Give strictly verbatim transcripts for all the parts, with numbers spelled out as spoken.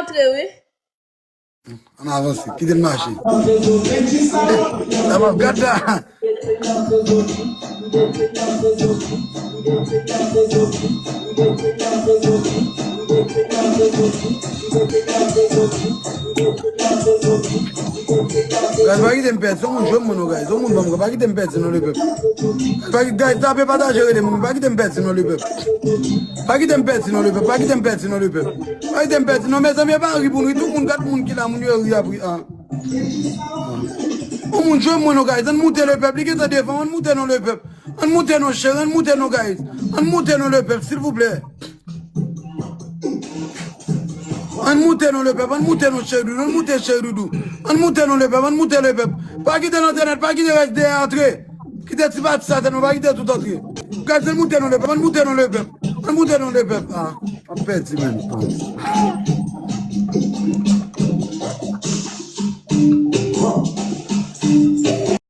Antre, wi. Ann avanse, kite l mache. Sa m ap gad la. Guys, pa kite m pèdi, se yon moun jwenn mwen non, guys. Se yon moun ban m, pa kite m pèdi non, lepèp. Guys, pa ki-, guys, tape pataje, rele moun, pa kite m pèdi non, lepèp. Pa kite m pèdi non, lepèp, pa kite m pèdi non, lepèp. Pa kite m pèdi non, mezanmi, e pa ri pou n ri, tout moun, gad moun ki la, moun yo ri ap ri, ah. Yon moun jwenn mwen non, guys, ann moute, lepèp, li gentan devan, ann moute non, lepèp. Ann moute non, cheri, ann moute non, guys. Ann moute non, lepèp, silvouplè. Ann moute non, lepèp, ann moute non, cheri doudou, ann moute, cheri doudou. Ann moute non, lepèp, ann moute, lepèp. Pa kite l antre nèt, pa kite rès dèyè antre. Kite ti pati sa sèlman, pa kite tout antre. Guys, ann moute non, lepèp, ann moute non, lepèp. Ann moute non, lepèp. Ah, m ap pèdi menm.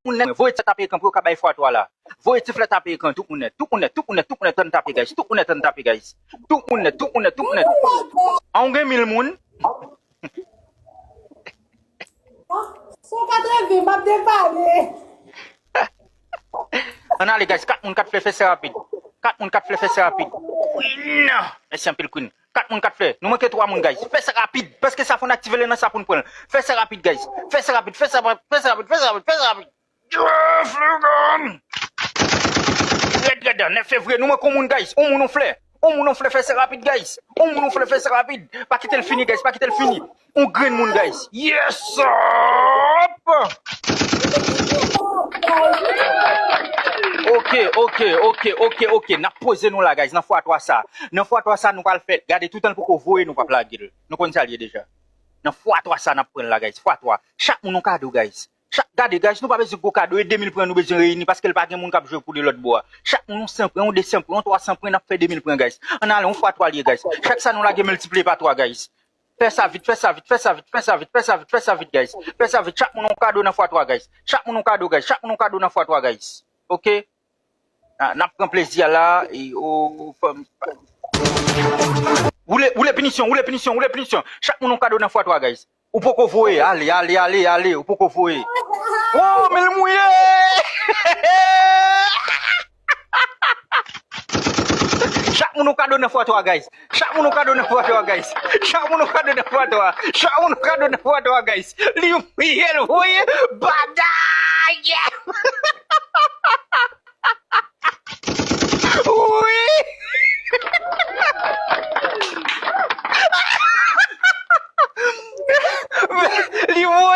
Moun nèt, voye ti tape ekran pou yo ka bay fwa twa la. Voye ti flè tape ekran, tout moun nèt, tout moun nèt, tout moun nèt, tout moun nèt, ann tape, guys. Tout moun nèt, ann tape, guys. Tout moun nèt, tout moun nèt, tout moun nèt. An, ou gen mil moun. San katreven, m ap depale. Ann ale, guys. Kat moun, kat flè, fè sa rapid. Kat moun, kat flè, fè sa rapid. Queen! Mèsi anpil, Queen. Kat moun, kat flè. Nou manke twa moun, guys. Fè sa rapid. Paske sa fò n aktive l nan sa pou n pran l. Fè sa rapid, guys. Fè sa rapid, fè sa rapid, fè sa rapid, fè sa rapid, fè sa rapid. Jeff Logan! Rèd, rèd, nèf fevriye, nou manke yon moun, guys. Yon moun, yon flè. Yon moun, yon flè, fè sa rapid, guys. Yon moun, yon flè, fè sa rapid. Pa kite l fini, guys. Pa kite l fini. Yon grenn moun, guys. Yes, up! Ok, ok, ok, ok, ok. N ap poze nou la, guys. Nan fwa twa sa. Nan fwa twa sa, nou pral fè. Gade, toutan l poko voye, nou p ap lage l. Nou konn sa l ye deja. Nan fwa twa sa, n ap pran l la, guys. Fwa twa. Chak moun yon kado, guys. Chak, gade, guys, nou pa bezwen gwo kado. E de mil pran nou bezwen reyini paske l pa gen moun k ap jwe pou li lòt bò a. Chak moun yon san pran, yon de san pran, yon twa san pran, n ap fè de mil pran, guys. Ann ale, yon fwa twa l ye, guys. Chak sa nou lage miltipliye pa twa, guys. Fè sa vit, fè sa vit, fè sa vit, guys. Fè sa vit, chak moun yon kado nan fwa twa, guys. Chak moun yon kado, guys. Chak moun yon kado nan fwa twa, guys. Ok? Ah, n ap pran plezi a la, e, o, o, fè m. Woule, woule pinisyon, woule pinisyon, woule pinisyon. Chak moun yon kado nan fwa twa, guys. Ou poko voye, ale, ale, ale, ale, ou poko voye. Oh, men l mouye! Chak moun yon kado nan fwa twa, guys. Chak moun yon kado nan fwa twa, guys. Chak moun yon kado nan fwa twa. Chak moun yon kado nan fwa twa, guys. Li mouye, l voye. Baday! Wi! Li voye!